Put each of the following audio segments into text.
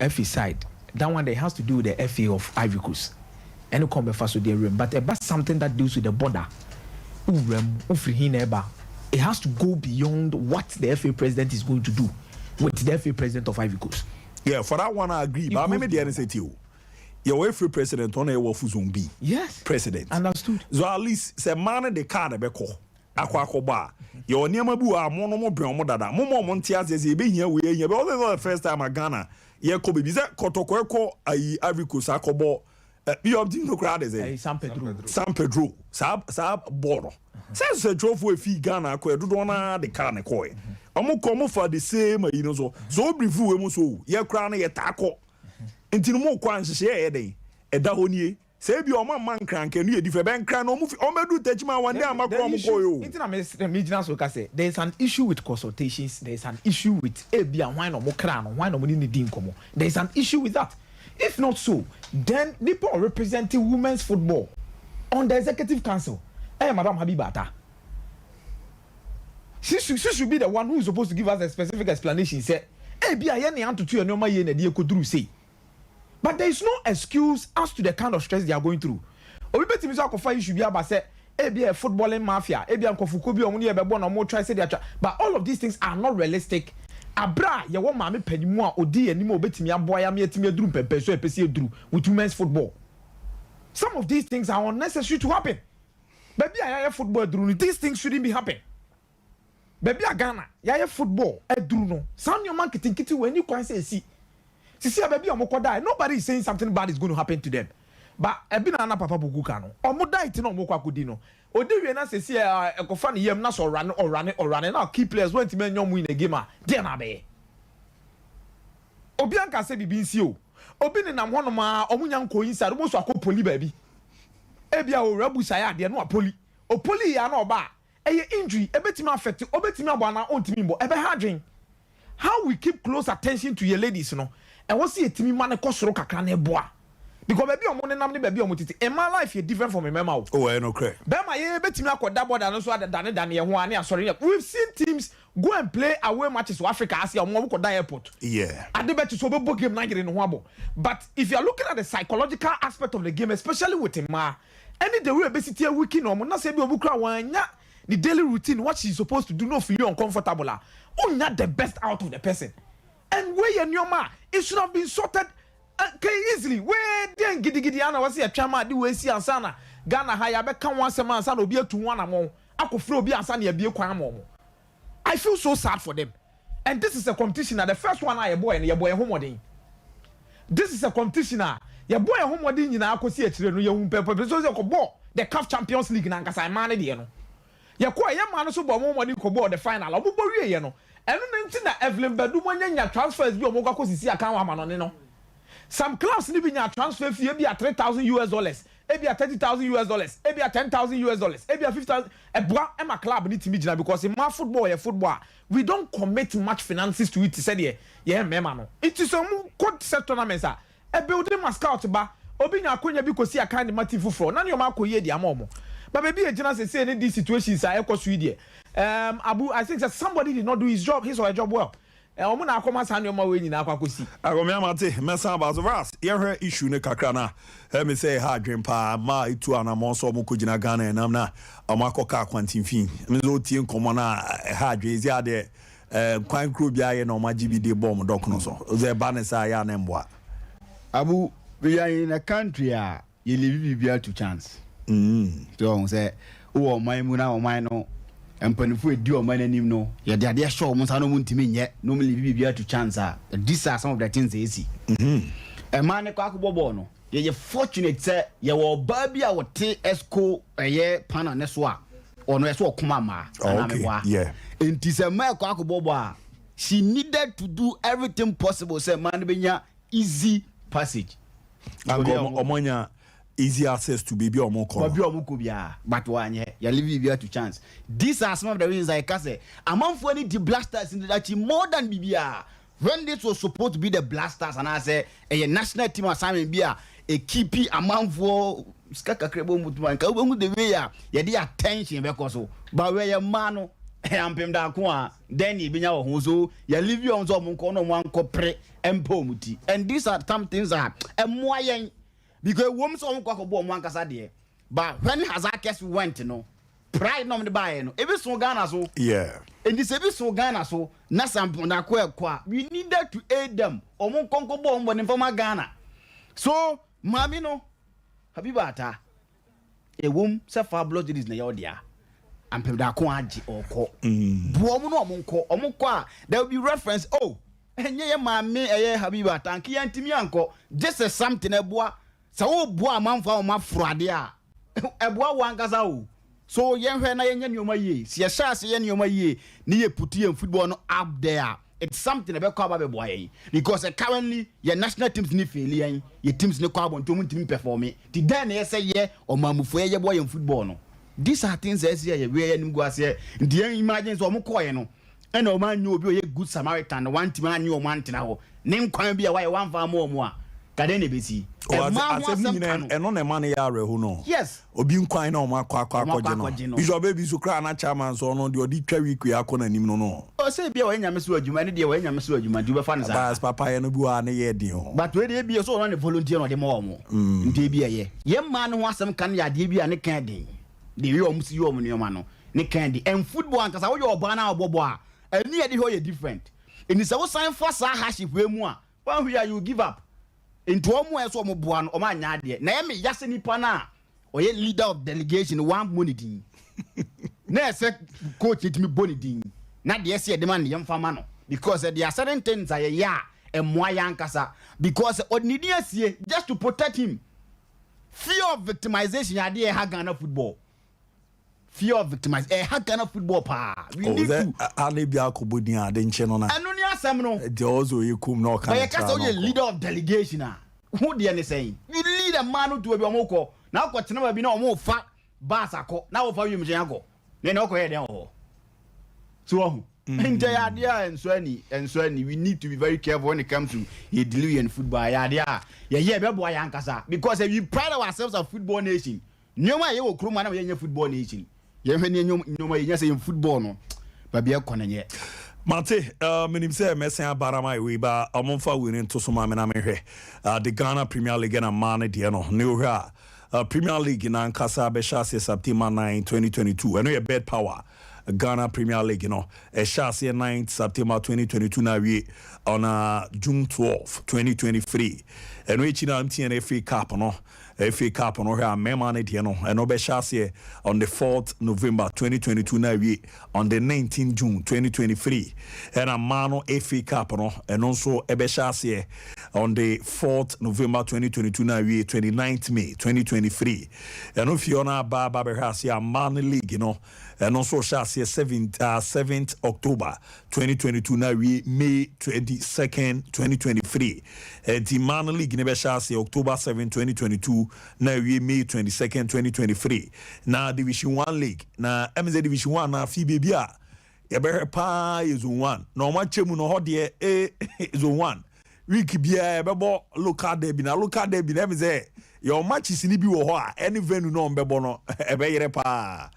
FA side, that one there has to do with the FA of Ivory Coast ɛne kɔn bɛfa so deɛ rem, but ɛba something that deals with the border, wowura mu, wofiri hin na ɛba, it has to go beyond what the FA president is going to do with the FA president of Ivory Coast. Yeah, for that one I agree, but me deɛ ne sɛ tie o, yɛwɔ FA president, ɔna yɛwɔ WAFU Zone B president. Understood. So at least sɛ mmaa no de car na bɛkɔ akɔbɔ a, yɛwɔ nneɛma bi wɔ a mo no mo bɛn ɔmo dada, mo mo ɔmo nte aseɛ sɛ yɛbɛhia wei ahia bɛ. Ɔsɛ sɛ the first time a Ghana yɛkɔ baabi sɛ Kɔtɔkɔ ɛkɔ ayi Ivory Coast akɔbɔ ɛ bi ɔm no koraa de sɛ San Pedro. San Pedro, saa bɔɔl no sɛ twerɛfoɔ efi Ghana akɔ ɛdodoɔ naa de car ne kɔɛ, ɔmo kɔ, ɔmo fa the same ayi no so so obiri fu wei mu so yɛ koraa no yɛ taa kɔ, nti no mo kɔ anhyehyɛ yɛ den ɛda hɔ nie sɛ ebi ɔmo ama nkranka no yɛ different bɛn nkran na ɔmo fi ɔmo bɛdu Tɛkyima wɔn de ama kɔ ɔmo kɔ yi o. Nti na me gyina so ka sɛ there is an issue with consultations, there is an issue with ebi a hwan na ɔmo kra no, hwan na ɔmo ne ne di nkɔmɔ. There is an issue with that. If not so, then nipa representing women's football on the executive council ɛyɛ Madam Habiba Ata. She should be the one who is supposed to give us a specific explanation sɛ ebi a yɛn ni antoto yɛn nneɛma yie na ɛde ekoduru sei, but there is no excuse as to the kind of stress they are going through. Obi bɛtumi so akɔfa issue bi aba sɛ ebi a footballing mafia, ebi a nkɔfuko bi a ɔmo ne yɛ bɛbɔ na ɔmo try sɛ de atwa, but all of these things are not realistic. Abira yɛwɔ maame panyimu a odi anim a obetumi aboa ya mi etumi eduru mpɛmpɛ so epesi eduru with women's football, some of these things are unnecessary to happen. Baabi a yɛayɛ football aduru no, these things shouldn't be happen. Baabi a Ghana yɛayɛ football aduru no, saa nneɛma nketenkete wɔ ani kwan sɛ esi sisi a baabi a wɔn kɔ die, nobody is saying something bad is going to happen to them, but ɛbi na ana papa Boku ka no, ɔmo diet na ɔmo kɔ akɔdi no, odi wie na sisi ɛ ɛkɔfa ne yam na sɛ ɔrane ɔrane ɔrane na key players wɔn ntumi ɛnyɛ ɔmo in a game a deɛ na abɛyɛ obi anka sɛ bibi nsi o, obi nenam hɔnom a ɔmo nya nkɔ inside, ɔmo nso akɔ poli baabi, ebi a owura busa yɛ adeɛ no apoli opoli yɛ ana ɔba a ɛyɛ injury ebetumi affect, obetumi abɔ ana ɔntumi mbɔ, ɛbɛha adwen. How we keep close attention to your ladies no, ɛwɔ si etimi ma ne kɔ soro kakra na ɛboa, because baabi a ɔmo nenam ne baabi a ɔmo tete, mmaa life yɛ different from mmarima o. O, ɛyɛ no korɛ. Bɛrima yɛ bɛtumi akɔda bɔda no so adadane dane yɛn ho a ne asɔre yɛ. We've seen teams go and play away matches wɔ Africa ase a ɔmo kɔda airport. Ade bɛ ti so ɔbɛbɔ game na yɛrɛ ne ho abɔ, but if you are looking at the psychological aspect of the game, especially with mmaa, ɛne the way ebesi tie wiki na ɔmo na sɛ ebi obi kura wɔn anya the daily routine, what she is supposed to do, no feel uncomfortable a onya the best out of the person. And wey yɛ nneɛma a it should have been sorted easily. Wey den gidigidi ana wɔsi ɛtwa ma ade wei si ansa na Ghana ha yabɛka wɔn asɛm ansa na obi atu wɔn anamɔ akɔfra obi ansa na yɛbie kwan ama wɔn. I feel so sad for them, and this is a competition na the first one a yɛbɔ yɛ no, yɛbɔ yɛn ho mɔden. This is a competition a yɛbɔ yɛn ho mɔden nyinaa kɔsi akyire no, yɛhu pɛpɛpɛ so sɛ kɔbɔ the CAF Champions League na nkasa mmaa no deɛ no, yɛkɔ ɛyɛ mmaa no so bɔ ɔmo mɔden kɔbɔ the final, ɔmo bɔ wie yɛ no. Ɛno ne nti na Evelyn Badu mo anya transfers bi a ɔmo kɔ akɔsisi akan wɔ amanɔne no. Some clubs ni bi nya transfer fee ebi a $3,000, ebi a $30,000, ebi a $10,000, ebi a 50,000. Ɛboa ɛma club ni timi gyina, because mmaa football yɛ football a we don't commit much finances to it sɛdeɛ yɛn mmarima no. Nti sɛ ɔmo kɔ set tournaments a ɛbuilding ma scout ba, obi nya akonya bi kɔsi akan ne ma team foforɔ na nneɛma akɔ yie di ama ɔmo. But baabi egyina sese ne these situations a ɛkɔ so yi deɛ, Abu, I think that somebody did not do his job, his or her job well. Ɔmo na akɔma saa nneɛma wei nyinaa akɔ akɔsi. Akɔmi amate mɛsan ba so ras yɛhwɛ issue ne kakra na ɛmi sɛ ɛha adwen paa ma etu anamɔ nso ɔmo kɔ gyina Ghana ɛnam na ɔmo akɔ kaa kwantinfin ɛmi sɛ otie nkɔmɔ na ɛha adwen esi adeɛ kwan kuro bi ayɛ na ɔmo agye bi de bɔ ɔmo dɔkono so ɔsɛ ɛba ne sa ayɛ ana mboa. Abu, we are in a country a yɛ leave biribiara to chance. So ɔhun sɛ wowɔ ɔman mu na ɔman no mpanimfoɔ edi ɔman n'anim no, yɛde adeɛ hyɛ ɔmo nsa na ɔmo ntumi nyɛ na ɔmo leave biribiara to chance a, these are some of the things esi. Ɛmaa ne kɔ akɔbɔ bɔɔl no, yɛyɛ fortunate sɛ yɛwɔ ɔbaa bi a wɔte EXCO ɛyɛ panel ne so a ɔno ɛsɛ ɔkoma mmaa. Oh, okay. Nti sɛ mmaa ɛkɔ akɔbɔ bɔɔl a, she needed to do everything possible sɛ mmaa no bɛnya easy passage. Anka ɔmo nya easy access to baabi a ɔmo kɔ. Baabi a ɔmo kɔ biara, but wanyɛ, yɛ leave biribiara to chance. These are some of the reasons I ka sɛ amanfoɔ ni di Black Stars ni akyi more than biribiara, when this was supposed to be the Black Stars anaasɛ ɛyɛ national team assignment bi a ekipi amanfoɔ sika kakra bɔ mu tuma nka wobɛhu the way a yɛde attention bɛkɔ so, but wɛyɛ mmaa no. Ampem Daako a then ne ebenya wɔ ho so yɛ leave wɔn sɛ ɔmo nkɔ na ɔmo ankɔ pere mpa ɔmo ti. And these are some things a ɛmoa yɛn, because ewom sɛ ɔmo kɔ akɔbɔ ɔmo ankasa deɛ, but when Hasaacas went no, pride na ɔmo de baayɛ no ebi so Ghana so. Nti sɛ ebi so Ghana so na Ampem Daako ɛkɔ a, we needed to aid them. Ɔmo nkɔnkɔ bɔ ɔmo bɔ ne nfɔma Ghana so. Maame no, Habiba Ata, ewom sɛ Fabulous Ladies na ɛyɛ ɔdea, Ampem Daako agye ɔkɔ boɔ ɔmo na ɔmo nkɔ. Ɔmo kɔ a, there will be reference. Oh, ɛnyɛ yɛ maame ɛyɛ Habiba Ata nki yɛn ntumi ankɔ. This is something ɛboa sɛ woboa amanfo a wɔn aforo adeɛ a ɛboa wɔn ankasa o. So yɛnhwɛ na yɛnyɛ nneɛma yie. Si yɛhyɛ ase yɛ nneɛma yie ne yɛ put yɛn football no up there a, it's something ɛbɛkɔ aba bɛboa yɛn, because currently yɛ national teams ni fail yɛn, yɛ teams ni kɔ abɔnten, ɔmo ntumi perform. Ti dan na yɛsɛ yɛ ɔmanmufoɔ yɛ yɛboa yɛn football no. These are things ɛsɛ yɛ yɛ yɛ nim gu aseɛ. Nti yɛn imagine sɛ ɔmo kɔɔ yɛ no ɛna ɔmo anyi obi a ɔyɛ good Samaritan na wantumi anyi ɔmo antena hɔ ne nkwan bi a wayɛ wamfa ama ɔmo a kadeɛ na ebesi. Ɛmaa ho asɛm ka no. Ɛno na ɛma no yɛ awerɛho no. Obi nkwan na ɔmo akɔ Ɔmo akɔ akɔgye akɔgye no. no. Bishop ebi so koraa na chairman so ɔno deɛ ɔde twa week akɔ n'anim no. Ɔsɛ bi a wɔyɛ Nyame so adwuma ne deɛ, wɔyɛ Nyame so adwuma nti wobɛfa no saa. Bias papa yɛ no bi wɔ a ne yɛ den o. But wei deɛ, ebi so ɔno ne volunteer na ɔde ma wɔn. Nti ebi ɛyɛ yɛn mmaa no ho asɛm ka no yɛ adeɛ bi a ne kan den de wi wɔn si yɛ wɔn nneɛma no ne kan den. And football ankasa, woyɛ ɔbaa na ɔbɔ bɔ a, ɛni yɛ de hɔ yɛ different. Nti sɛ wosan fa saa hardship wei mu a, wɔn ahuri a, you give up. Nti wɔn mu a ɛsɛ wɔn boa no, wɔn anya adeɛ na ɛyɛ mi yase nipa na ɔyɛ leader of delegation wɔn abɔ ne din na ɛsɛ coach tumi bɔ ne din na deɛ ɛsɛ yɛde ma no, yɛmfa ma no, because there are certain things a yɛyɛ a ɛmmoa yɛn ankasa, because ɔde ne din asie just to protect him. Fear of victimization yɛ adeɛ ɛha Ghana football. Fear of victimization ɛha Ghana football paa. We need to ane bi akɔbɔ din ade nkyɛn no na ɛno ne asɛm no. Deɛ ɔwɔ sɛ ɔyɛ kum na ɔka bɛyɛ ne kasa tra na woyɛ ɔkɔ. leader of delegation a, ho deɛ ne sɛn? You lead a man no to baabi a ɔmo kɔ na akɔ tena baabi na ɔmo fa bus akɔ na wɔfa wiemhyɛn akɔ na ɛna ɔkɔ yɛ dɛn wɔ hɔ so ɔho? Nti ɛyɛ adeɛ a ɛnso ani, ɛnso ani. We need to be very careful when it comes to yɛ deal yɛn football. Ɛyɛ adeɛ a yɛyɛ ɛbɛboa yɛn ankasa, because we pride ourselves as football nation. Nneɛma a yɛwɔ kurom a na yɛnyɛ football nation, yɛhwɛ ne nneɛma yɛnyɛ sɛ yɛn football no baabi ɛkɔ no nyɛ. Mate, menim sɛ mɛsɛn abarama wei ba ɔmomfa wei no nto so ma me na mehwɛ the Ghana Premier League na mmaa no deɛ no ne wohwɛ a, Premier League na ankasa bɛhyɛ aseɛ September 9 2022. Ɛno yɛ betPawa Ghana Premier League no. Ɛhyɛ aseɛ 9 September 2022 na awie on June 12 2023. Ɛno akyi na MTN FA Cup no, FA Cup no, hwɛ a, mmarima no deɛ no, ɛno bɛhyɛ aseɛ on the 4th November 2022 na awie on the 19 June 2023. Ɛna mmaa no FA Cup no, ɛno nso ɛbɛhyɛ aseɛ on the 4th November 2022 na awie 29th May 2023. Ɛno fie hɔ no aba bɛhwɛ aseɛ a, mmaa no league no, ɛno nso hyɛ aseɛ 7th October 2022 na awie May 22nd 2023. Ɛnti mmaa no league no bɛhyɛ aseɛ October 7 2022 na awie May 22nd 2023. Na Division 1 league na ɛm sɛ Division 1 na afi baabi a yɛbɛhwɛ paa yɛ Zone 1 na ɔmo akyɛ mu no hɔ deɛ, Zone 1 week biara yɛbɛbɔ local derby, na local derby na ɛm sɛ yɛwɔ matches ni bi wɔ hɔ a ɛne venue na ɔmo bɛbɔ no ɛbɛyerɛ paa.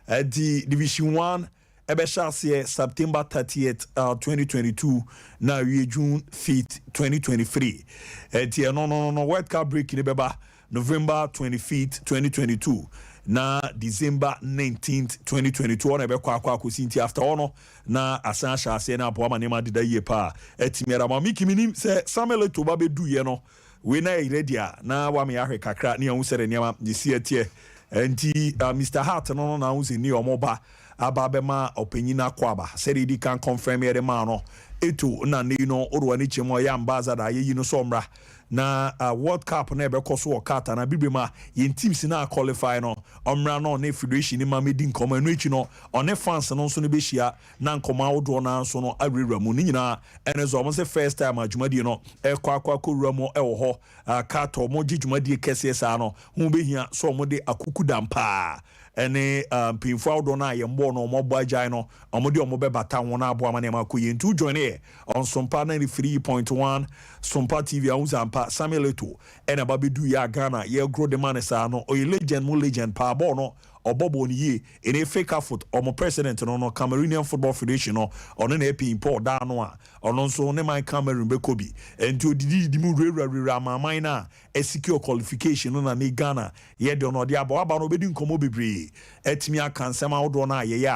Ɛnti Division 1 ɛbɛhyɛ aseɛ September 30th 2022 na awie June 5th 2023. Ɛnti ɛno no World Cup break ni bɛba November 25th 2022 na December 19th 2022 ɔna ɛbɛkɔ akɔsi. Nti after hɔ no na asan ahyɛ aseɛ na aboa ma nneɛma deda yie paa. Ɛtumi ɛda ma miki minim sɛ Samuel Eto'o ba bɛdu yɛ no wei na yɛ ready a na wama yɛahwɛ kakra ne yɛhu sɛ de nneɛma de si ɛteɛ. Nti Mr Hart no na ahu sɛ ni ɔmo ba aba bɛma ɔpanyin akɔ aba sɛdeɛ edi kan confirm yɛde maa no Eto'o na ne no ɔde wɔ ne kyɛn mu ɔyɛ ambassador ayɛyi no sɛ ɔmmra na World Cup na ɛbɛkɔ so wɔ Qatar na bibire mu a yɛn teams na qualify no, ɔmmra na ɔne federation ne ma medi nkɔmɔ. Ɛno akyi no, ɔne fans no nso no bɛhyia na nkɔmɔ ahodoɔ no nso no awurawura mu ne nyinaa. Ɛne sɛ ɔmo sɛ first time a dwumadie no ɛkɔ akɔwura mu ɛwɔ hɔ Qatar, ɔmo gye dwumadie kɛseɛ saa no ho bɛhia sɛ ɔmo de akuku dam paa ɛne mpanyinfoɔ ahodoɔ no a yɛn bɔɔl no ɔmo abɔ agyae no, ɔmo de ɔmo bɛbata wɔn aboa ama nneɛma akɔ yie. Nti join yɛ on Sompa 93.1, Sompa TV. Ahosuo ampa Samuel Eto'o ɛna ba bɛdu yɛ a Ghana yɛgoro de ma ne saa no, ɔyɛ legend mu legend paa bɔɔl no. Ɔbɔ bɔɔl no yie. Ɛne Fecafoot ɔmo president no, Cameroonian Football Federation no, ɔno na ɛpii Paul daa no a ɔno nso ne man Cameroon bɛkɔ bi. Nti odidi didi mu wurawura wura amaaman no a ɛsecure qualification no na ne Ghana yɛ deɛ ɔno ɔde aba. Waba no, ɔbɛdi nkɔmmɔ bebree, ɛtumi aka nsɛm ahodoɔ no a yɛyɛ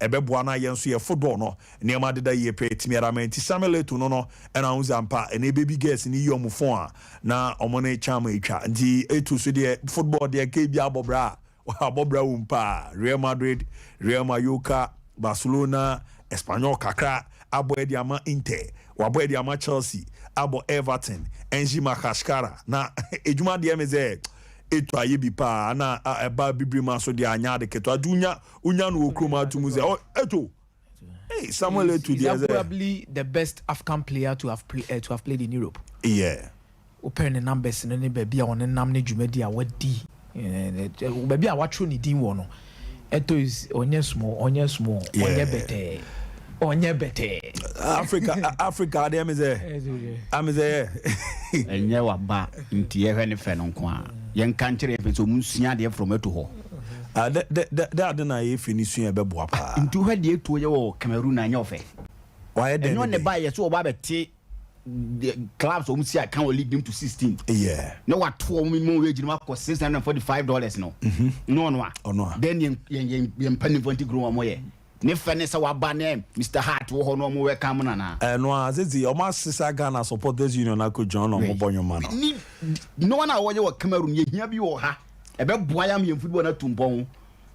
a ɛbɛboa no a yɛn nso yɛ football no nneɛma deda yie pɛ ɛtumi ara ma. Nti Samuel Eto'o no ɛna ahu sɛ ampa ɛna baby girls ne yi ɔmo phone a na ɔmo ne kyam atwa. Nti Eto'o so deɛ, football deɛ ke bi abɔ bra a abɔ bra wɔ mu paa. Real Madrid, Real Mallorca, Barcelona, Espanyol kakra, abɔ ɛde ama Inter, wabɔ ɛde ama Chelsea, abɔ Everton, Anzhi Makhachkala. Na edwuma deɛ mi sɛ Eto'o ayɛ bi paa na ɛba bibiri ma so deɛ anya ade ketewa ati unya no wɔ kurom atum sɛ ɔ Eto'o, hey, Samuel Eto'o He's deɛ sɛ arguably the best African player to have played in Europe. Wopɛ ne numbers no ne baabi a ɔne nam ne dwumadi a wadi, baabi a watwerɛ ne din wɔ no, Eto'o is ɔnyɛ small, ɔnyɛ small. Ɔnyɛ bɛtɛɛ, ɔnyɛ bɛtɛɛ. Africa adeɛ mi sɛ ami sɛ yɛ Ɛnyɛ waba nti yɛhwɛ ne fɛ no nko a yɛnka nkyerɛ yɛfɛ sɛ ɔmu nsua adeɛ from Eto'o hɔ. Ah, dɛ ade na yɛ fi ne sua ɛbɛboa paa. Nti wohwɛ deɛ Eto'o yɛ wɔ Cameroon a, ɛnyɛ ɔfɛ. Wayɛ dɛ ɛnyɛ ne ɔne de ba yɛ sɛ ɔba bɛte the clubs a ɔmu si aka wɔ league nim to 16 na wato ɔmo minimum wage no akɔ $645 no na ɔno a Ɔno a. then yɛn mpanimfoɔ nti kurom ɔmo yɛ ne fɛ ne sɛ waba ne Mr Hart wɔ hɔ na ɔmo wɛka mo nana. Ɛno a sisi ɔmo asesa Ghana Supporters Union akɔ gyina na ɔmo bɔ nnwoma no. Ni nneɛma a wɔyɛ wɔ Cameroon, yɛhia bi wɔ ha, ɛbɛboa yam yɛn football no atu mpɔn.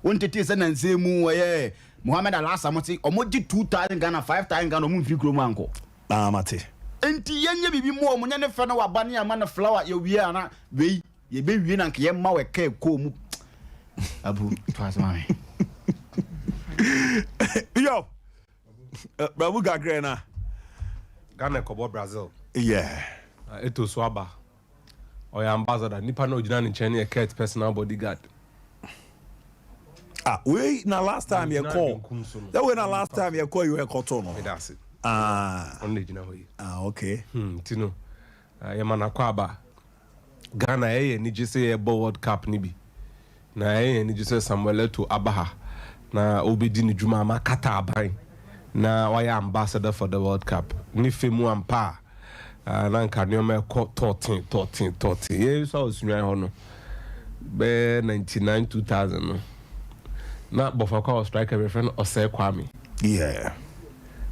Wontete sɛ nansɛ mu wɔyɛ Mohammed Alasa mo te ɔmo gye 2000 Ghana, 5000 Ghana, ɔmo mfiri kurom ankɔ. Ah, mate. Nti yɛnyɛ biribi mu ɔmo nyɛ ne fɛ no waba ne ama no flower, yɛwie ana wei yɛbɛwie na nka yɛma wɔ ɛka ɛkɔɔ mu abu to ase ma me. Yo, brabu kakra na. Ghana kɔbɔ Brazil. Na Eto'o so aba, ɔyɛ ambassador. Nipa na ogyina ne nkyɛn no yɛ Kurt personal bodyguard. Ah, wei na last time yɛ Ogyina kɔ benkum so no. That wei na last time yɛ kɔ yi, yɛ kɔtɔ no. Meda ase. Ah. Ɔno na gyina hɔ yi. Ah, okay. Nti no yɛma no akɔ aba Ghana. Ɛyɛ anigye sɛ yɛbɔ World Cup no bi na ɛyɛ anigye sɛ Samuel Eto'o aba ha na ɔbɛdi ne dwuma ama kata aban na wayɛ ambassador for the World Cup. Ne fɛ mu ampa a, na nka nneɛma ɛkɔ tɔɔten tɔɔten tɔɔten. Yɛn nso a ɔsunywan hɔ no bɛyɛ 99 2000 no na Bofoakwa wɔ striker bɛfrɛ no Ɔsɛe Kwame.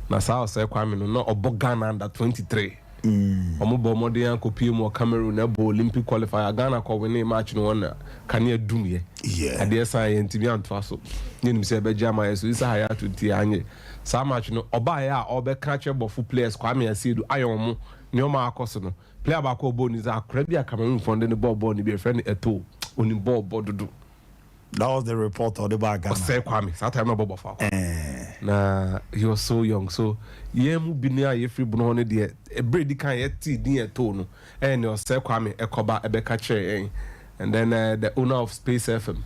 Na saa Ɔsɛe Kwame no na ɔbɔ Ghana under 23. Ɔmo bɔ ɔmɔden akɔpie mu wɔ Cameroon, ɛbɔ Olympic qualifier. Ghana kɔ win match no, wɔn na kanea dum yɛ. Adeɛ san yɛ ntumi antoa so ne nim sɛ ɛbɛgye ama yɛ so Isa Hayato nti anyɛ saa match no. Ɔbaayɛ a ɔbɛka kyerɛ bɔfo players Kwame Asiedu ayɛ ɔmo nneɛma akɔ so no, player baako a ɔbɔ ni sɛ akora bi a Cameroon fɔn de ne bɔɔl bɔɔl ne bi yɛfrɛ no Eto'o, onim bɔɔl bɔ dodo. That was the report ɔde ba Ghana. Ɔsɛe Kwame saa time na ɔbɔ bɔfo akɔ na he was so young. So yɛn mu bi ne a yɛfiri bunu hɔ no deɛ, ebere di kan yɛte din Eto'o no ɛyɛ ne Ɔsɛe Kwame ɛkɔba ɛbɛka kyerɛ yɛn. And then the owner of Space FM,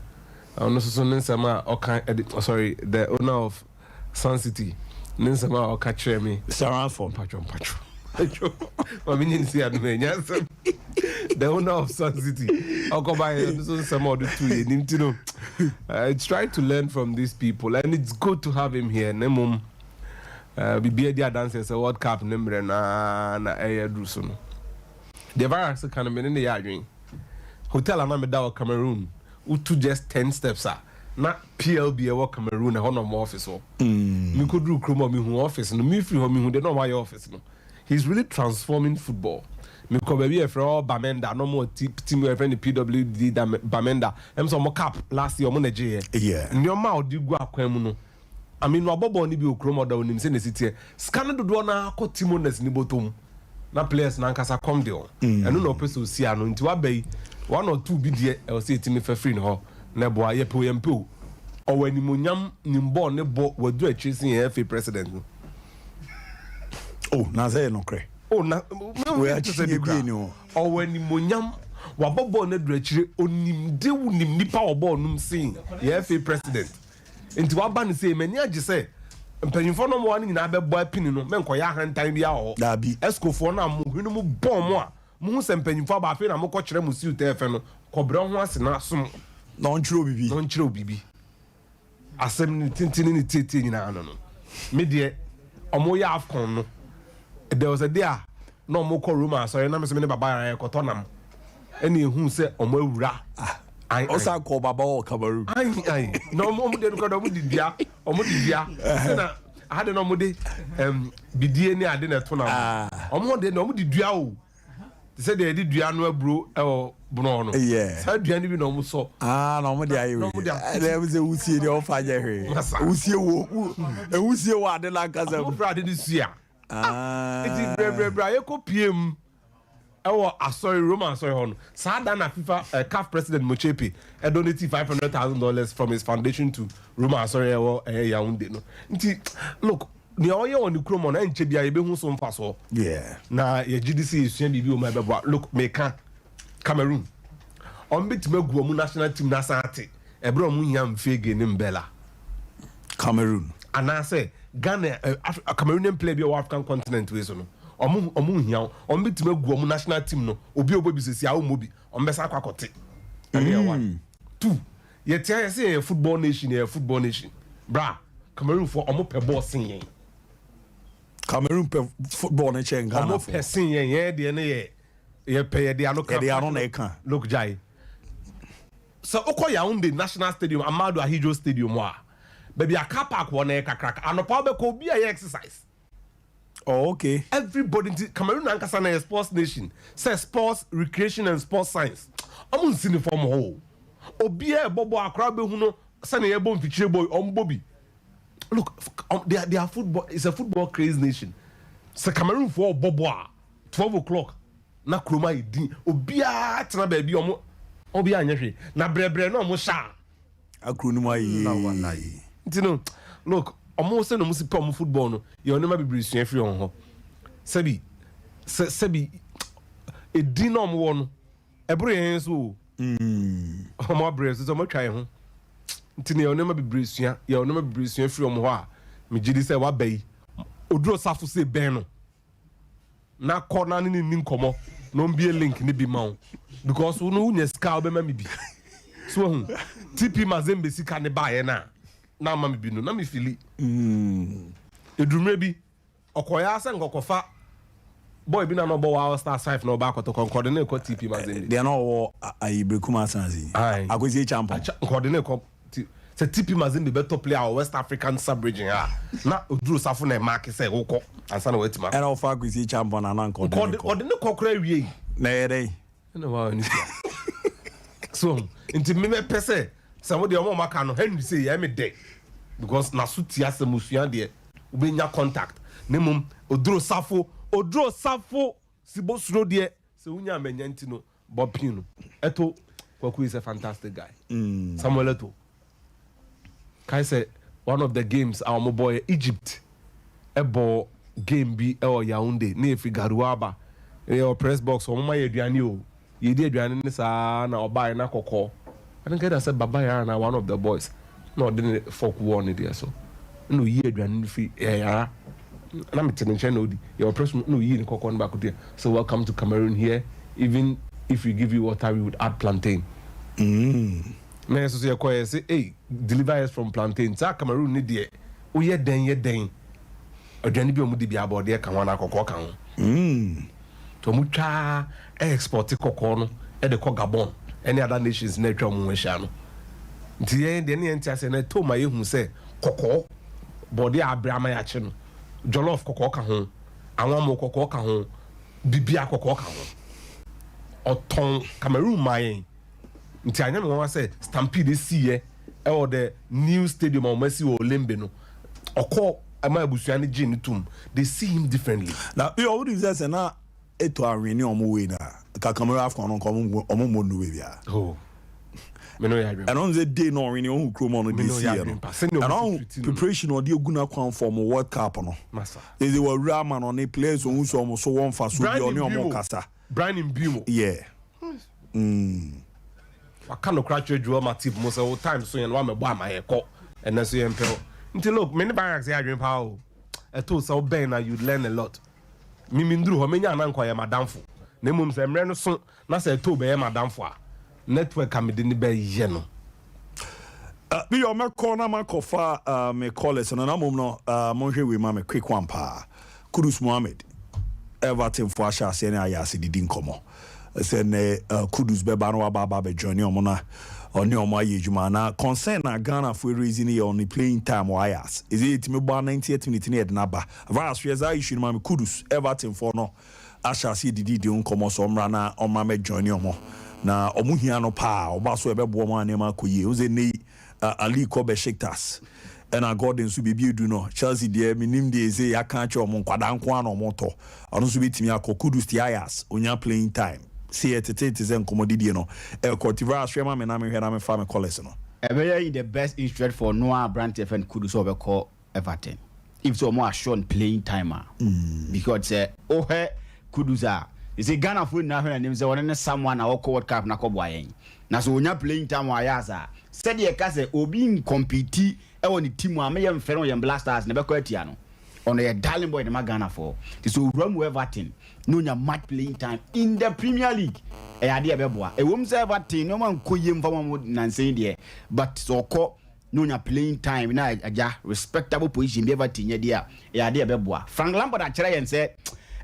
ɔno nso so ne nsɛm a ɔka ɛde, oh, sorry, the owner of Sun City ne nsɛm a ɔka kyerɛ me. Sarafo. Mpatwo, mpatwo, mpatwo, maame nye nsi adum enya nsɛm. The owner of Sun City ɔkɔba yɛ ɔno nso nsɛm a ɔde tu yɛ nim ti no, it's trying to learn from these people and it's good to have him here. Ne mom bibi adi adanse sɛ World Cup ne mmerɛ naa na ɛyɛ duru so no deɛ, virus ka no mene ne yɛ adwene. Hotel a na meda wɔ Cameroon, wotu just 10 steps a na PLB ɛwɔ Cameroon ɛhɔ na ɔmo office wɔ. Mekɔduru kurom a mehu office no, mefiri hɔ mehu de na ɔmo ayɛ office no. He's really transforming football. Mekɔ baabi a yɛfrɛ hɔ Bamenda na ɔmo team yɛfrɛ no PWD Bamenda ɛm sɛ ɔmo cup last year ɔmo na gyeeɛ. Nneɛma a ɔde gu akwan mu no, I mean, wabɔ bɔɔl no bi wɔ kurom, ɔda onim sɛ ne si teɛ. Sika no dodoɔ no akɔ team owners ne bɔtɔ mu na players nankasa kɔm de wɔn. Ɛno na ɔpɛ sɛ osi ano. Nti waba yi, one or two bi deɛ ɛwɔ sɛ yɛtumi fɛ firi ne hɔ na ɛboa. Yɛpɛ o, yɛmpɛ o, ɔwɔ animonyam nim bɔɔl ne bɔ waduru akyire sen yɛn FA president no. Oh, na sɛ yɛ nokorɛ. Oh, na Wei akyinnye bi ni hɔ. Ɔwɔ animonyam, wabɔ bɔɔl no aduru akyire, onim de nim nipa wɔ bɔɔl nom sen yɛn FA president. Nti waba no sɛ m'ani agye sɛ mpanyinfoɔ no ɔmo no nyinaa bɛbɔ apini no mɛnkɔyɛ ahantan bi wɔ hɔ. Daabi. Excofoɔ no a mo hwene mu bɔn mo a mohu sɛ mpanyinfoɔ aba afei na mokɔkyerɛ mo siw tɛɛfɛ no, kɔbrɛ ho ase na som. Na ɔnkyerɛ obibi. Na ɔnkyerɛ obibi. Asɛm no tenten ne ne tietie nyinaa no no, me deɛ ɔmo yɛ AFCON no, there was a day a na ɔmo kɔ Roma asɔre na me nso me ne Baba Yara yɛkɔtɔ nam ɛna ehuu sɛ ɔmo awura. Ae, ae. Ɔsan kɔɔ Baba wɔ Cameroon. Ae, ae. Na ɔmo ɔmo deɛ no koraa ɔmo de dua, ɔmo de dua. Sɛ na aha de na ɔmo de ɛm bidie ne ade na ɛto nam. Ɔmo hɔ deɛ na ɔmo de dua o. Te sɛ deɛ yɛde dua no aburo wɔ bono no. Saa dua no bi na wɔn sɔ. Aa na wɔn de ayɛ wei. Ɛna ɛmu sɛ wusie deɛ ɔfa nyɛ hwee. Wusie wɔ ewusie wɔ ade n'ankasa mu. Wɔn fira ade no sua. Eti brɛbrɛbrɛ a yɛkɔ pie mu ɛwɔ asɔre Roman asɔre hɔ no saa da na FIFA eh, CAF president Motsepe ɛdonate $500,000 from his foundation to Roman asɔre ɛwɔ ɛyɛ Yaounde no nti look. Nea ɔyɛ wɔ ne kurom hɔ no, ɛnkyɛ biara yɛbɛhu so mfasoɔ. Na yɛgye di sɛ yɛsua biribi wɔ mu a ɛbɛboa. Look, meka Cameroon, wɔbɛtumi agu wɔn national team no asan ate ɛberɛ a wɔhia Mfegue ne Mbella. Cameroon. Anaasɛ Ghana, eh, Af Cameroonian player bi a ɔwɔ African continent wei so no, wɔn wɔn nhia wo. Wɔbɛtumi agu wɔn national team no, obi a ɔbɔ bi sɛsi a ɔmmɔ bi, wɔbɛsan akɔ akɔte. Ɛno yɛ one. Two, Yɛte ha yɛse yɛyɛ football nation yɛyɛ football nation bra Cameroon foɔ ɔmo pɛ bɔɔl sen yɛn. Cameroon pɛ football no kyɛn Ghana foɔ. Ɔmo pɛ sen yɛn yɛn deɛ no yɛ yɛ pɛ yɛde ano ka. Yɛde ano na ɛka. Look gyae sɛ wokɔ Yaounde national stadium Amadou Ahidjo stadium hɔ a baabi a car park wɔ no ɛyɛ kakraka anɔpa wobɛkɔ obi a yɛ exercise. Oh okay. Everybody nti Cameroon ankasa na yɛ sports nation sɛ sports recreation and sports science ɔmo nsi ne fam hɔ o obiara ɛbɔ bɔ akora bɛhu no sɛnea yɛbɔ mfikyire bɔ ɔmo bɔ bi look um, they are, they are football it's a football craze nation sɛ Cameroon foɔ ɔbɔ bɔ a 12 o'clock na kurom ayɛ din obiara tena baabi ɔmo obiara nyɛ hwee na brɛbrɛ na ɔmo hyɛ a. Akuro no mu ayɛ yie. Nti no look ɔmo sɛ na ɔmo si pɛ ɔmo football no yɛ nneɛma bebree sua firi wɔn hɔ sɛbi sɛ sɛbi edin na ɔmo wɔ no ɛboro yɛn so o ɔmo abrɛ so sɛ ɔmo atwa yɛn ho nti no yɛ nneɛma bebree sua yɛ nneɛma bebree sua firi ɔmo hɔ a megye di sɛ waba yi oduro safo sɛ bɛn no. Na kɔ na ne ne nni nkɔmmɔ na ɔmbie link no bi ma wo because wo no wonya sika a wobɛma me bi so wahu TP Mazembe sika ne baeɛ no a na ama me bi no na me fili ɛduru mmerɛ bi ɔkɔeɛ ara sɛ nkɔkɔfa boy bi na na ɔbɔ Wild Stars 5 na ɔba akɔtɔkɔ nkɔde ne kɔ TP Mazembe deɛ na ɔwɔ ayi Berekum Arsenal yi Akwesi Acheampong nkɔde ne kɔ Nti sɛ TP Mazembe bɛtɔ player wɔ West African sub-region a, na Oduro Safo na ɛmaake sɛ wokɔ ansa na watumi akɔ. Ɛna ɔfa Akwesi Acheampong na na nka ɔde ne kɔ. Ɔde ne kɔ koraa wiei. Na ɛyɛ dɛn? Ɛna waa ne tua. So nti me mɛpɛ sɛ sɛ wo deɛ ɔmo a ɔmo aka no Henry sei ɛyɛ me dɛ because n'aso tie asɛm osua deɛ wobɛnya contact na mmom Oduro Safo Oduro Safo Sibo suro deɛ sɛ wonya a manya nti no Bob Pino Eto'o Kwaku is a fantastic guy Samuel Eto'o kae sɛ one of the games a wɔn bɔɔ yɛ Egypt ɛbɔ game bi ɛwɔ Yaounde ne yɛfiri Garoua aba ne yɛwɔ press box wɔn ma yɛ aduane o yɛdi aduane ne saa na ɔbaeɛ na kɔkɔɔ I think ɛda sɛ Baba Yara na one of the boys na ɔde ne fork wɔɔ ne deɛ so na oyi aduane no firi ɛyɛ Yara na mete ne nkyɛn na odi yɛwɔ press mu na oyii ne kɔkɔɔ no baako dua so welcome to Cameroon here even if we give you water we would add plantain na yɛ nso so yɛkɔ yɛ se hey deliver us from plantain saa Cameroon ne deɛ woyɛ dɛn yɛ dɛn aduane bi a wɔn di bi abɔdeɛ ka ho anaa kɔkɔɔ ka ho nti wɔn twaa export kɔkɔɔ no de kɔ Gabon ɛne other nations na atwa wɔn ho ahyia no nti yɛn deɛ ne yɛn te aseɛ na ɛtɔ ma yɛhu sɛ kɔkɔɔ bɔdeɛ a abere ama yɛakye no jollof kɔkɔɔ ka ho anwammo kɔkɔɔ ka ho bibia kɔkɔɔ ka ho ɔtɔn Cameroon maa yɛn nti anyɛ me nwanwa sɛ stampede esiiɛ ɛwɔ the new stadium a wɔn asi wɔ Olembe no ɔkɔ ɛma abusua no gyee no tom they see him differently. Na yɛ ɔmo nim sɛ sɛ na eto anwene ɔmo wei na nka Cameroon AFCON no nka ɔmo ɔmo mmɔ nnu baabi a. Oh. Me no yɛ adwene. Ɛno sɛ day na ɔwene ɔhu kurom ɔno de si yɛ no. Ɛno ɔhu preparation ɔde egu n'akwan for ɔmo World Cup no. Masa. Ɛsɛ wɔawura ama no ne players ɔhu sɛ ɔmo so wɔ mfaso bi ɔne ɔmo kasa. Brian Mbeumo. Yeah. Waka nokorɛ akyerɛ Joel Matip mo sɛ wo time so yɛn wamɛbɔ ama yɛ kɔ ɛnɛ so yɛn pɛ wo nti look me ne Barracks yɛ adwene paa o ɛtoo sɛ wobɛn na you'd learn a lot me me nduru hɔ menya na nka ɔyɛ madamfo na mmom sɛ mmerɛ no so na sɛ ɛtoo bɛyɛ madamfo a network a mede ne bɛyɛ no. Bi yɛ ɔmɛkɔ na makɔfa me callers no, na mmom no monhwɛ wei ma me, quick one paa. Kudus Mohammed, Everton fo ahyɛ aseɛ ne ayɛ ase didi nkɔmmɔ sɛ ne Kudus bɛba no, waba aba abɛjoin ɔmo na ɔne ɔmo ayɛ adwuma. Na concern na Ghana fo raise ne yɛ ɔne playing time wɔ Ajax. Ɛsɛ yɛtumi bɔ a 90th minute ne yɛde n'aba. Virus hwɛ saa issue no ma me. Kudus, Everton fo no ahyɛ aseɛ didi di nkɔmmɔ sɛ ɔmmra na ɔmmra mɛjoin ɔmo, na ɔmo hia no paa. Ɔba so ɛbɛboa ɔmo a nneɛma akɔ yie. Wo sɛ ne Ali kɔ Besiktas, ɛna Gordon nso biribi edu no Chelsea deɛ, menim deɛ ɛsɛ yɛaka akyerɛ ɔmo, nkwadaa nko ara na ɔmo tɔ. Ɔno nso bɛtumi akɔ. Kudus te Ajax, onya playing time sɛ yɛ tete te sɛ nkɔmmɔdidie no ɛkɔ tivra ahwɛ ma me na mehwɛ na mefa me callers no. Ɛbɛyɛ in the best interest for Noah aberanteɛ fɛn Kudus sɛ ɔbɛkɔ Everton if sɛ ɔmo assure playing time a, because sɛ wohwɛ Kudus a, ɛsɛ Ghanafoɔ nyinaa hwɛ n'anim sɛ ɔne ne someone a ɔkɔ World Cup na kɔboa yɛn, na sɛ onya playing time wɔ Ajax a, sɛdeɛ ɛka sɛ obi ncompete ɛwɔ ne team a meyɛ mfɛ no yɛn Black Stars na ɛbɛkɔ atia no, ɔno yɛ darling boy de ma Ghanafoɔ. Nti sɛ owura mu Everton na onya match playing time in the Premier League, ɛyɛ adeɛ ɛbɛboa. Ɛwom sɛ Everton nneɛma nkɔ yie mfa ma mo nansɛn deɛ, but sɛ ɔkɔ na onya playing time na agya respectable position bi Everton nyɛ deɛ a, ɛyɛ adeɛ ɛbɛboa. Frank Lampard akyerɛ yɛn sɛ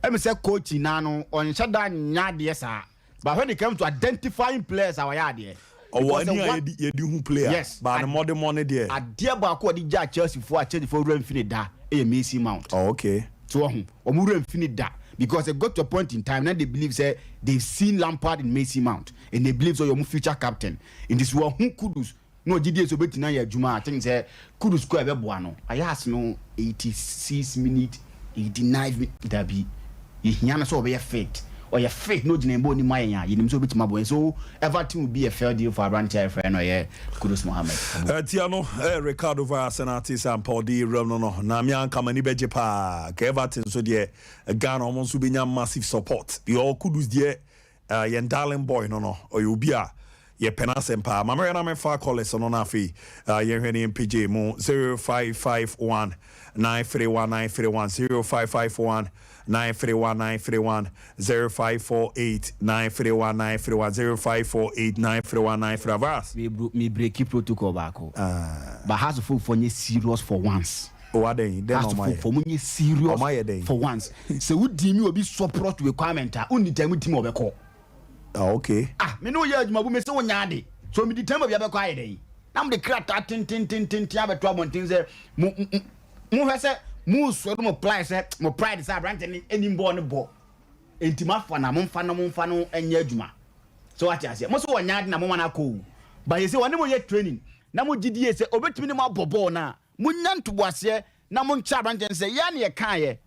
ɛmi sɛ coach naa no ɔnhyɛ da nya adeɛ saa, but when it comes to identifying players a, wɔyɛ adeɛ. Ɔwɔ ani a yɛdi hu player. Yes. Ba ne mmɔde mmɔ deɛ. Adeɛ baako a ɔde gya Chelsea foɔ a Chelsea foɔ wura mfini da ɛyɛ Mason Mount. Oh, okay. So ɔho ɔmo wura mfini da because they got to a point in time, now they believe say they've seen Lampard in Mason Mount and they believe so ɔmo future captain. Nti so ɔho Kudus na ɔgye die so obetumi ayɛ adwuma. I think sɛ Kudus kɔ, ɛbɛboa no. Ajax no 86 minute, 89 minute dabi, yɛhia no sɛ ɔbɛyɛ fit. Ɔyɛ fit na ogyina mbɔ onim ayɛ a, yɛnim sɛ obetumi abɔ. So Everton will be a fair deal for aberanteɛ a yɛfrɛ no ɔyɛ Kudus Mohammed. Ɛtia no Ricardo Vara sɛnate sɛ ampa ɔde wuram no na me anka m'ani bɛgye paa ka Everton so deɛ, Ghana ɔmo nso bɛnya massive support. Deɛ Kudus deɛ, yɛn darling boy no ɔyɛ obi a yɛpɛ no asɛm paa. Ma mɛhwɛ na mefa callers no no afei yɛhwɛ ne yɛmpagye mu. 0551 931 931, 0551 931 931, 0548 931 931, 0548 931 931. Varas. Me break protocol baako, but Hearts of Oak foɔ nyɛ serious for once. Waden den? Hearts of ɔma Oak yɛ foɔ mo nyɛ serious. Ɔmo ayɛ dɛn? For once, sɛ wodi mi obi support requirement a, wonni time team a ɔbɛkɔ. Ah, okay. Ah, me ne woyɛ adwuma bu me sɛ wonya ade so medi time baabi abɛkɔ ayɛ dɛn na mode krataa tententententen abɛto abɔnten sɛ mohwɛ sɛ mosɔre mo pride sɛ mo pride sɛ aberante ne anim bɔɔ ne bɔ, enti mafa na momfa no nyɛ adwuma. So wate aseɛ, mo so wɔnya ade na moma no akɔ o, ba yɛ sɛ wɔne mo yɛ training na mo gyidie sɛ obɛtumi ne mo abɔ bɔɔl no a, monya ntoboaseɛ na monkyɛ aberante no sɛ yɛ ne yɛkaeɛ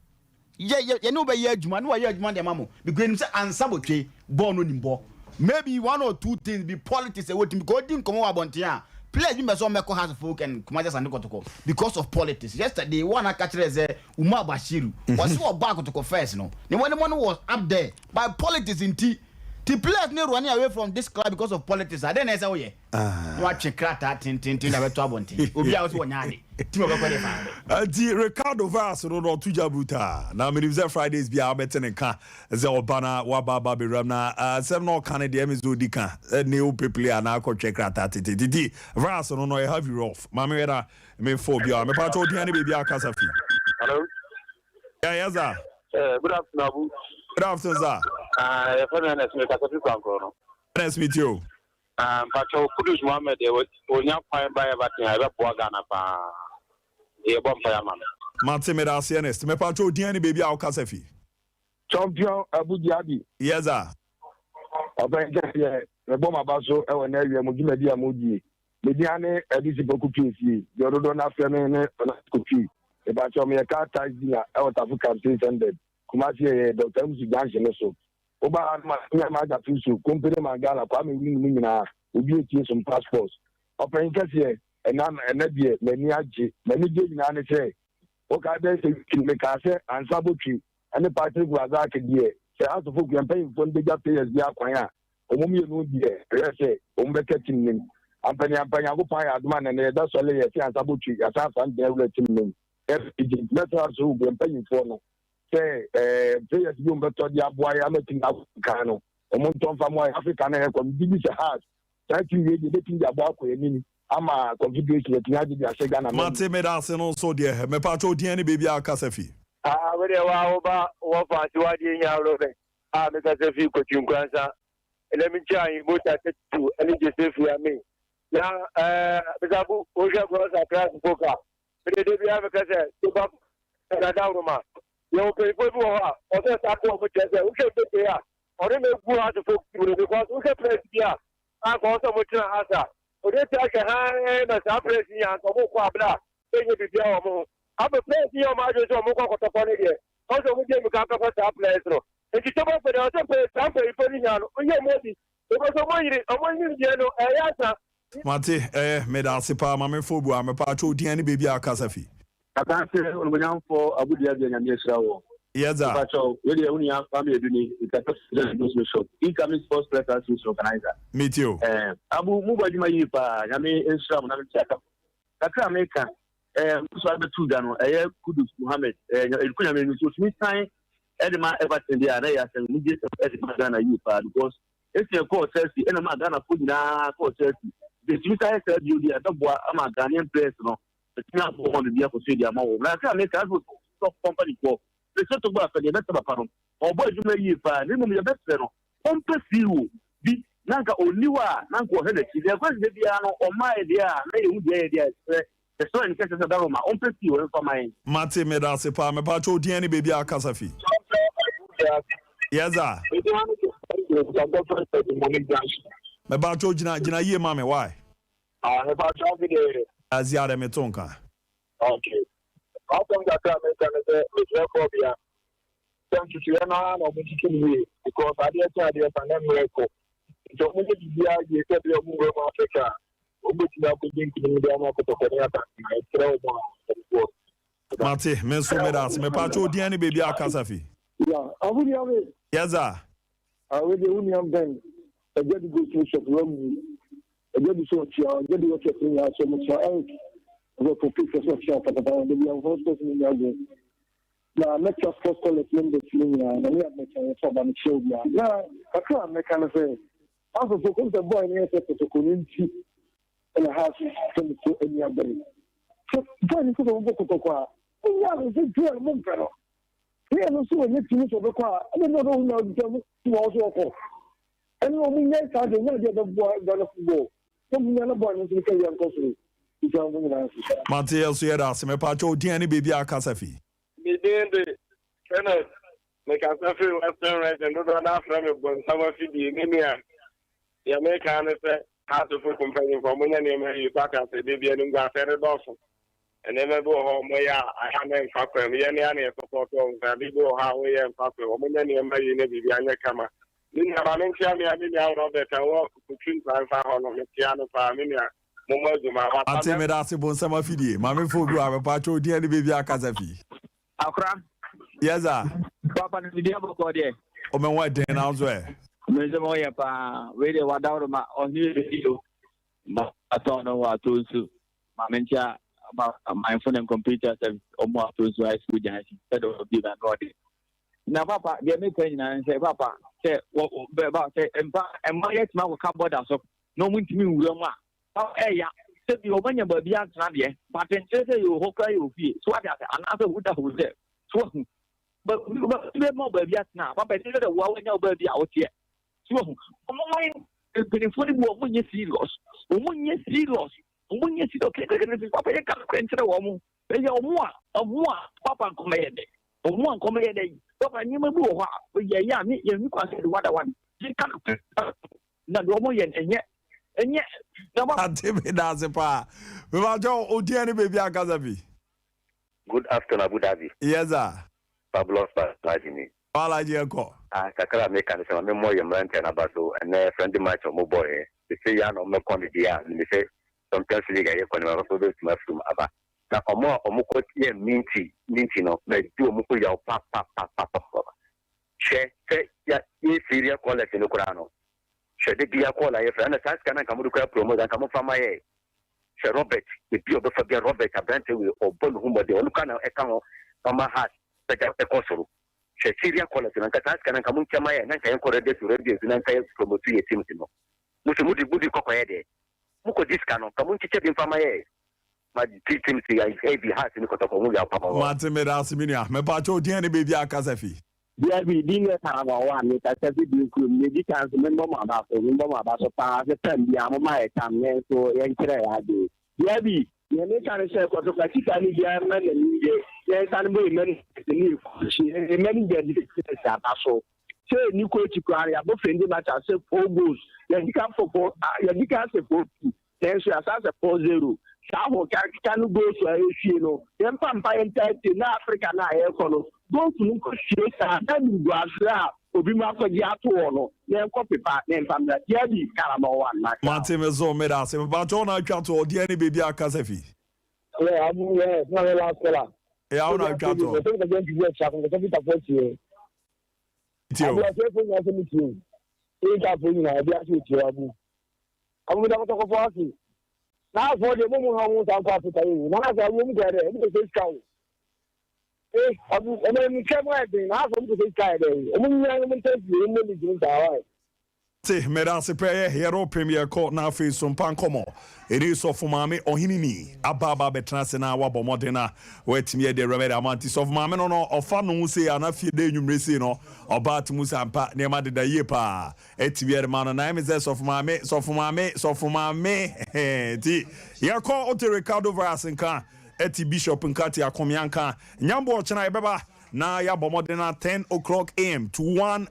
yɛ yɛ yɛne wo bɛyɛ adwuma ne wɔyɛ adwuma deɛ ma mo, because enim sɛ ansa bɔtwe bɔɔl no nim bɔ. Maybe one or two things be politics ɛwɔ team, because odi nkɔmɔ wɔ abɔnten a, players bi mbɛ sɛ ɔmɛkɔ Hearts of Oak and Kumasi Asante Kɔtɔkɔ because of politics. Yesterday one aka kyerɛ sɛ Umar Bashiru wɔsi ɔba Akɔtɔkɔ first no, ne wɔn ne was up there by politics, nti ti players ne running away from this club because of politics. Ade na ɛsɛ woyɛ na watwe krataa tententen na bɛto abɔnten obi a wɔsɛ wɔnya ade team ɔbɛkɔ de fa. Nti Ricardo Vas no na ɔto gya brutaa na menim sɛ Fridays biaa wobɛte ne nka sɛ ɔba na waba aba bɛwuram na asɛm na ɔka no deɛ, me sɛ ɔdi ka ne wopɛ play anaa akɔtwɛ krataa tetetete. Vas no no ɔyɛ heavy rough. Ma mehwɛ na memfa obi a mepakyɛ odin ne baabi a akasa fi. Hello. Yeah, yes sir. Good afternoon, Abu. Good afternoon, sir. Yɛfrɛ me Ernest, mekasa fi Kwankoro no. Ernest Mitio. Mpakyɛw, Kudus Mohammed deɛ, onya kwan ba Everton a, ɛbɛboa Ghana paa. Yɛbɔ mpaeɛ ama no. Mate, meda ase, Ernest. Mepakyɛ odin ne baabi a wokasa fi. Champion Abu Diaby. Yes sir. Ɔbɛn kɛseɛ, mebɔ m'aba so ɛwɔ n'awia mu dwumadi a modie. Media ne ɛde si bɔku pie fie deɛ ɔdodoɔ no afrɛ me ne ɔnasiko pie. Mepakyɛw, meyɛ car tax dealer ɛwɔ Tafo Camp 600 Kumasi, ɛyɛ Dr Musu junction no so. Woba ha no ma nyɛ ma agya so Kompene Mangala Kwame Wini mu nyinaa obi etie so passport. Ɔpanyin kɛseɛ, ɛna ɛnɛ deɛ m'ani agye. M'ani gye nyinaa ne sɛ woka bɛyɛ sɛ wiki mekaa sɛ Ansa Botwe ɛne Patrick Razak deɛ, sɛ asofo kua mpanyinfoɔ no bɛgya players bi akwan a, wɔn mmienu deɛ ɛyɛ sɛ wɔn bɛka team nim ampani ampa. Nyankopɔn ayɛ adom a nɛnɛ yɛda sɔle yɛ sɛ Ansa Botwe yɛasan afa no awura team nim. Ɛgye mɛtena so wɔ mpanyinfoɔ no sɛ players bi wɔn bɛtɔ de aboa yɛ ama team kan no, wɔn ntɔ nfa mu ayɛ Africa na yɛ kɔ bi bi sɛ Hearts saa team yɛ deɛ ebɛtumi de aboa akɔ anim. Ama confederation atumi agye de ahyɛ Ghana man mu. Mate meda ase no nso deɛ mepakyɛw din ne baabi a wokasa fi. Ah wo deɛ waa wo ba wɔ fa ase wadeɛ hia Robert a me kasa firi Kwakyi Nkoransa ɛnɛ me nkyia Ahimota 32 ɛne Joseph Yame na ɛɛ Mister Abu wo hwɛ Gross Accra Spoka me deɛ da biara me kasa Soba Dada Roma yɛ wɔ mpanyinfoɔ bi wɔ hɔ a ɔsɛ saa kɔ ɔmo kyerɛ sɛ wohwɛ pepee a ɔne na egu house folk mu no because wohwɛ press bi a anka ɔsɛ ɔmo tena house a ɔde ti ahwɛ hann ma saa press yi anka ɔmo kɔ abira a ɛnyɛ biribiara wɔ ɔmo ho afei press yi a ɔmo adwene sɛ ɔmo kɔ kɔtɔkɔ no deɛ ɔsɛ ɔmo gye mika akɔfɔ saa press no nti sɛ ɔmo fɛ ɔsɛ pɛ saa mpanyinfoɔ no nyinaa no ɔnyɛ ɔmo adi because ɔmo yiri ɔmo yiri deɛ no ɛyɛ asa. Mate ɛɛ meda ase paa ma me fo bu a mepa atwa odin ne baabi a akasa fi. Akanse onimonyamfo Abudia bia Nyame ahyira wo. Yes sir. Mepakyɛw, wei deɛ wo nua Kwame Adu ni, Nkasa Bishop, incoming sports press association organizer. Metie o. Eh, Abu, mo bɔ adwuma yie paa, Nyame nhyira mo na mekyia ka. Kakra a meka, eh, mo so abɛto dwa no, ɛyɛ Kudus Mohammed, eh, ɛku Nyame no, so otumi san ɛde ma Everton deɛ a, na ɛyɛ asɛm, ne gye ɛde ma Ghana yie paa, because esi ɛkɔɔ Chelsea, ɛna ma Ghana fo nyinaa kɔɔ Chelsea. Nti etumi san yɛ saa bio deɛ, ɛbɛboa ama Ghanaian players no, ɛtumi aboa ma biribi akɔ so adi ama wɔn. Na kakra a meka, afei sɛ company foɔ, mesɛ to bɔ afɛ deɛ ɛbɛsɛ papa no, ɔbɔ adwuma yie paa, na mmom yɛbɛsrɛ no, ɔmpɛ CEO bi na nka ɔnni hɔ a na nka ɔhwɛ n'akyi. Deɛ ɛkɔ sɛ biara no, ɔmaa yɛ deɛ a na yɛhu deɛ yɛ deɛ a ɛsrɛ yɛsrɛ no kɛsɛ sɛ daroma ɔmpɛ CEO mfa ma yɛn. Mate meda ase paa mepa atwa odin ne baabi a akasa fi. Yes sir. Mepa atwa gyina gyina yie ma me why. Azi ade me to nka. Okay. Asɛm kakra a meka ne sɛ mesrɛ kɔbea sɛ nsusuiɛ no ara na ɔmo ntutu no yie because adeɛ kyɛ adeɛ sa na mmerɛ kɔ nti ɔmo nyɛ biribiara yie sɛ bia ɔmo wura mu Africa a ɔmo bɛtumi akɔdi nkunim de ama kɔtɔkɔ ne Asantema ɛkyerɛ ɔmo a ɔmo Mate me nso meda ase mepa atwa odin ne baabi a akasa fi. Ya, Abudia me. Yes sir. Awe de wo nua Ben ɛgya di go through shop wawu ɛgya di sɛ ɔkyia ɛgya di wɔkyɛ firi nyinaa sɛ ɔmo kyia Eric ɔbɛ for picture sɛ ɔkyia patapata ɔde bi ahofo sports ne nyinaa go na mɛkyia sports college members ne nyinaa na me admɛkyia yɛ sɛ ɔba mekyia obiara na kakra a mɛka no sɛ asofo kɔm sɛ boy no yɛ sɛ kotoko no nti ɛna house sɛ me so ani abere sɛ boy no sɛ ɔbɛbɔ kotoko a wonya no sɛ player no mompɛ no player no nso wɔnyɛ tumi sɛ ɔbɛkɔ a ɛna ne ɔbɛhu na ɔde mu ma ɔso ɔkɔ ɛne ɔmo nyɛ saa deɛ nyɛ adeɛ bɛboa Ghana football sɛ mo nya no boy no nso sɛ yɛ nkɔ soro nti mo nyinaa nso. Mate yɛ so yɛda ase mepa atwa odin ne baabi a akasa fi. Me din de Kenneth, mekasa firi Western Region, dodoɔ no afrɛ me bɔnsam afidie. Me nua, deɛ meka ne sɛ asofo mpanyimfoɔ monyɛ nneɛma yie so ate ase de bi anim guasɛ de dɔɔso. Nneɛma bi wɔ hɔ a wɔyɛ a aha na mfa kwan mu. Yɛn ne ana yɛsopɔto wɔn sɛ ade bi wɔ hɔ a woyɛ mfa kwan mu. Wɔnyɛ nneɛma yie na biribi anyɛ kama. Me nua ma menkyia me a me nua Robert a wɔ Kotwi Nkransa hɔ no, mekyia no paa. Me nua, mommɔ adwuma. Wapa Mate meda ase bonsam afidie ma me fo bi a mepa atwa odin ne baabi a akasa fi. Akora. Yes sir. Papa no biribi abɔkɔ deɛ. Ɔmɛ ho ɛden na nso ɛ. Me nso mo yɛ paa. Wei deɛ wadaworo ma ɔhene bɛdi o. Ma atɔn no wɔ ato nsu. Ma me nkyia ma my phone and computer service ɔmo ato nsu high school junction sɛdeɛ ɔbi na no ɔde. Na papa deɛ meka nyinaa ne sɛ papa sɛ wɔ bɛba sɛ mpa mma yɛtumi akɔka bɔda so na ɔmo ntumi nwura mu a papa ɛya sɛ bi ɔmo anya baabi atena deɛ but nkyerɛ sɛ yɛwɔ hɔ koraa yɛ ofie so wate ase anaasɛ woda hotel so wahu bɛma baabi atena a papa ɛkyerɛ sɛ woa wanya wo baabi a woteɛ so wahu ɔmo man mpanimfoɔ no bi wɔ ɔmo nyɛ serious ɔmo nyɛ serious ɔmo nyɛ serious kekekeke papa yɛ ka nokorɛ nkyerɛ wɔn mo ɛyɛ ɔmo a ɔmo a papa nkɔmɛ yɛ dɛ ɔmo a nkɔmɛ yɛ dɛ papa nneɛma bi wɔ hɔ a yɛ yɛ a ne yɛn ni kwan sɛ de wada wada yɛ ka nokorɛ na deɛ ɔmo yɛ no ɛnyɛ ɛnyɛ na ba. Ate meda ase paa mepa atwa odin ne baabi a akasa fi. Good afternoon, Abu Dhabi. Yes sir. Fabulous Alhaji ni. Alhaji ɛkɔ. Ah, kakra a meka ne sɛ ma memmɔ yɛ mmeranteɛ no aba so ɛnɛ friendly match a ɔmo bɔɔɛ sese yɛ a na ɔmo mɛkɔ no deɛ a menim sɛ Champions League a yɛkɔ no ma bɛtumi afiri mu aba na ɔmo a ɔmo kɔ yɛ minti minti no mɛdi ɔmo kɔ yaw pa pa pa pa pa pa hwɛ sɛ yɛ yɛ serious callers no koraa no hwɛ de bia call a yɛfrɛ ɛna saa sika no anka mode koraa promote anka momfa ma yɛ hwɛ Robert ebi a ɔbɛfa bia Robert aberante wei ɔbɔ ne ho mmɔden ɔno koraa na ɛka ho ɔma heart bɛgya ɛkɔ soro hwɛ serious callers no anka saa sika no anka monkyɛ ma yɛ na nka yɛnkɔ radio to radio so na nka yɛ promote yɛ teams no mo sɛ mode mode kɔkɔyɛ deɛ. Mokɔgye sika no, nka monkyekyɛ bi mfa ma yɛ. Ma ti team si ɛbi Hearts ne Kɔtɔkɔ mo wia papa. Mate, meda ase, me nua. Mepakyɛ, odin ne baabi a akasa fi? Biabi di ne karama wɔ a mekasa fi di nkurom. Ne di kan so, membɔ mo aba so, membɔ mo aba so paa sɛ tam bia moma yɛ tam, yɛn nso yɛnkyerɛ yɛ ade. Biabi, nea meka ne sɛ Kɔtɔkɔ sika no biara ma n'ani gye, yɛnsa no bɔ yɛ mani ne yɛ coach, yɛ manager de players aba so sɛ ni coach koraa no, yɛabɔ friendly match asɛ four goals, yɛdi ka 4-4, yɛdi ka sɛ 4-2, nanso yɛasa sɛ 4-0. Saa ho keka no, goals a ɛhwie no, yɛmfa mpa yɛnta tie na Africa no a yɛrekɔ no, goals no nkɔhwie saa na nimguase a obi mu akɔgye ato wɔ no, na yɛnkɔ pepa na yɛmfa mmra. Yɛbi karama wɔ anna. Mate, me so meda ase. Mepakyɛ, wo na atwa to, ɔdeɛ ne baabi a akasa fi? Yeah, abu, yeah, na me last caller. Ɛyɛ wo na atwa to. Sɛ nkɔsɛ ntwi ɛkyɛ akɔnkɔsɛ fitafo atie. Tie o. Abu, asɛfo nyinaa sɛ metie o. Ɛyɛ nyinaa ebi ase etie o. Abu, abu, mi da Kɔtɔkɔfo ase. N'afɔ deɛ mo mu ha mo nsa nkɔ Afrika yi o. Na asa abu mu kɔ dɛ ɔmo kɔ sɛ sika o. Ee, abu, ɔmo ɛmu kɛ mo ayɛ den na afɔ ɔmo kɔ sɛ sika yɛ dɛ ɔmo nyinaa ɔmo ntɛ fie ɔmo league no saa wa. Te, meda ase pɛ. Yɛ yɛrɛ pem yɛkɔ na afei so mpa nkɔmmɔ ɛne Sɔfo Maame Ɔheneni aba aba bɛtena ase na wabɔ mmɔden a watumi ɛde awurama de ama. Nti Sɔfo Maame no ɔfa no ho sei ana fie dɛ enwummerɛ sei no, ɔbaa te mu sɛ ampa nneɛma deda yie paa, ɛtumi ɛde ma no na ɛmi sɛ Sɔfo Maame, Sɔfo Maame, Sɔfo Maame. Nti yɛkɔ wote Ricardo Virus nka, ɛte Bishop nka, te Akɔmea nka nyambo. Ɔkyena yɛbɛba na yɛabɔ mmɔden na 10 o'clock am to 1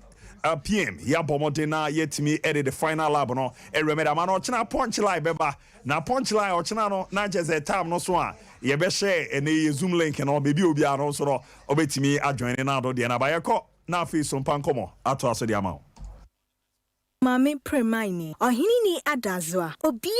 pm yɛabɔ mmɔden na yɛtumi ɛde the final lap no ɛwura ama no. Ɔkyena punch line bɛba na punch line ɔkyena no na nkyɛ sɛ time no so a yɛbɛhyɛ ɛnɛ yɛ Zoom link no, baabi a obiara no nso no ɔbɛtumi ajoin ne na ado deɛ no aba. Yɛkɔ na afei so mpa nkɔmmɔ atoa so de ama wo. Maame Premaini, Ɔheneni Adazoa, obi.